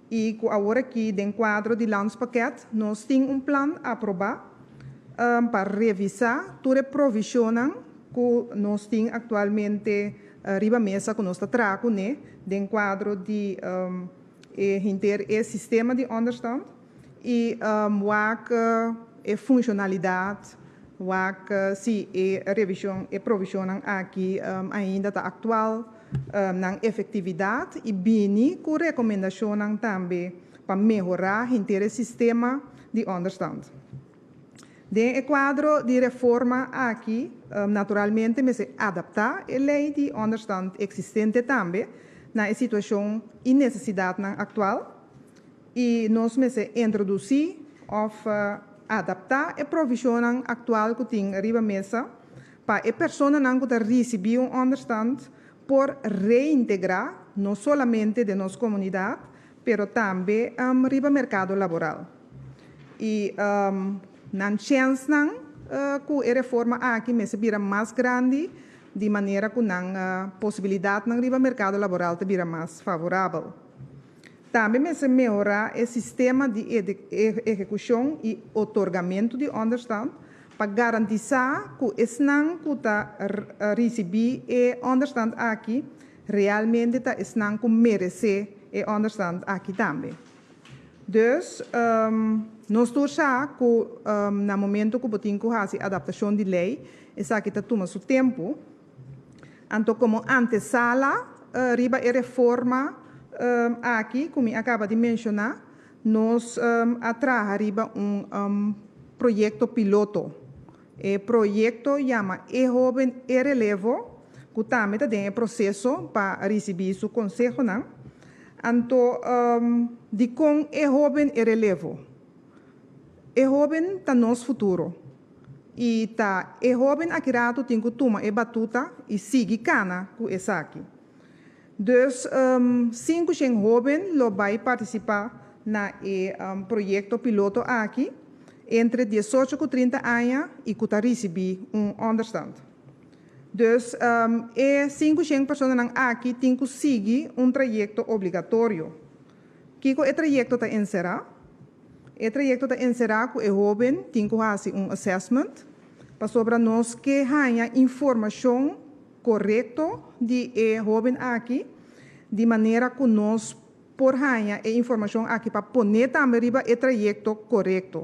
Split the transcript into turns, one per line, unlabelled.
I ku awor aki den kuadro di Landspakket nos tin un plan aprobá pa revisá tur e provishonnan ku nos tin aktualmente riba mesa ku nos ta traha kuné den kuadro di e henter e sistema di ònderstant i wak e funshonalidat, wak si e revishon e provishonnan aki ainda ta aktual, nan efektividat i bini ku rekomendashonnan tambe pa mehorá henter e sistema di ònderstant. Den e kuadro di reforma aki naturalmente mester adaptá e lei di ònderstant eksistente tambe na e situashon i nesesidatnan aktual i nos mester introdusí òf adaptá e provishonnan aktual ku tin riba mesa pa e personanan ku ta risibí un ònderstant por reintegrá no solamente den nos komunidat pero tambe riba merkado laboral. I nan chènsnan ku e reforma aki mester bira mas grandi di manera ku nan posibilidatnan riba merkado laboral ta bira mas favorabel. Tambe mester mehorá e sistema di ehekushon i otorgamentu di ònderstant pa garantisá ku esnan ku ta risibí e ònderstant aki realmente ta esnan ku meresé e ònderstant aki tambe. Dus, nos tur sa ku na momento ku bo tin ku hasi adaptashon di lei, esaki ta tuma su tempu. Anto komo antesala riba e reforma aki ku mi a kaba di menshoná, nos a traha riba un proyekto piloto. E proyekto yama E Hoben E Relevo, ku tambe ta den e proseso pa risibí su konsehonan. Anto, dikon E Hoben E Relevo? E hoben ta nos futuro i ta e hoben aki ratu tin ku tuma e batuta i sigui kana ku esaki. Dus, 500 hoben lo bai partisipá na e proyekto piloto aki entre 18 ku 30 aña i ku ta risibí un ònderstant. Dus, e 500 personanan aki tin ku sigui un trayekto obligatorio. Kiko e trayekto ta enserá? E trayekto ta enserá ku e hoben tin ku hasi un assessment pasobra nos ke haña informashon korekto di e hoben aki di manera ku nos por haña e informashon aki pa pone tambe riba e trayekto korekto.